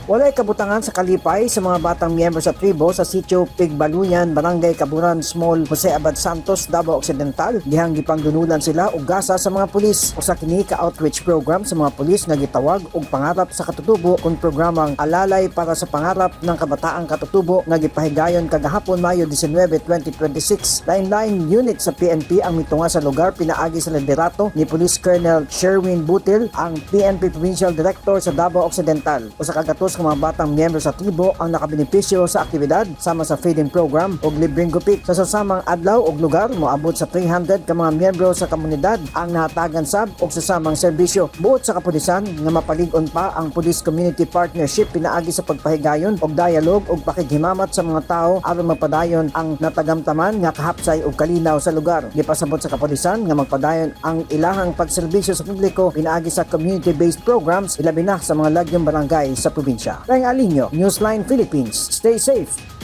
Walay kabutangan sa kalipay sa mga batang miyembro sa tribo sa sitio Pigbaluyan, Barangay Kaburan Small, Jose Abad Santos, Davao Occidental. Dihang gipangdunulan sila og gasa sa mga pulis. Usa kini ka outreach program sa mga pulis nga gitawag og Pangarap sa Katutubo kon programang Alalay para sa Pangarap ng Kabataang Katutubo nga gipahigayon kagahapon, Mayo 19, 2026. Lain-lain unit sa PNP ang mitunga sa lugar pinaagi sa liderato ni Police Colonel Sherwin Butil, ang PNP Provincial Director sa Davao Occidental. Usa ka gatos ka mga batang miyembro sa tribo ang nakabenepisyo sa aktibidad sama sa feeding program ug libreng gupit. Sa susamang adlaw ug lugar, moabot sa 300 ka mga miyembro sa komunidad ang nahatagan sab og susamang serbisyo. Buot sa kapulisan nga mapalig-on pa ang Police Community Partnership pinaagi sa pagpahigayon og dialogue ug pakighimamat sa mga tao aron mapadayon ang natagamtaman nga kahapsay ug kalinaw sa lugar. Gipasabot sa kapulisan nga magpadayon ang ilahang pagserbisyo sa publiko pinaagi sa community-based programs, ilabi na sa mga lagyong barangay sa probinsya. Reng Alinyo, Newsline Philippines. Stay safe.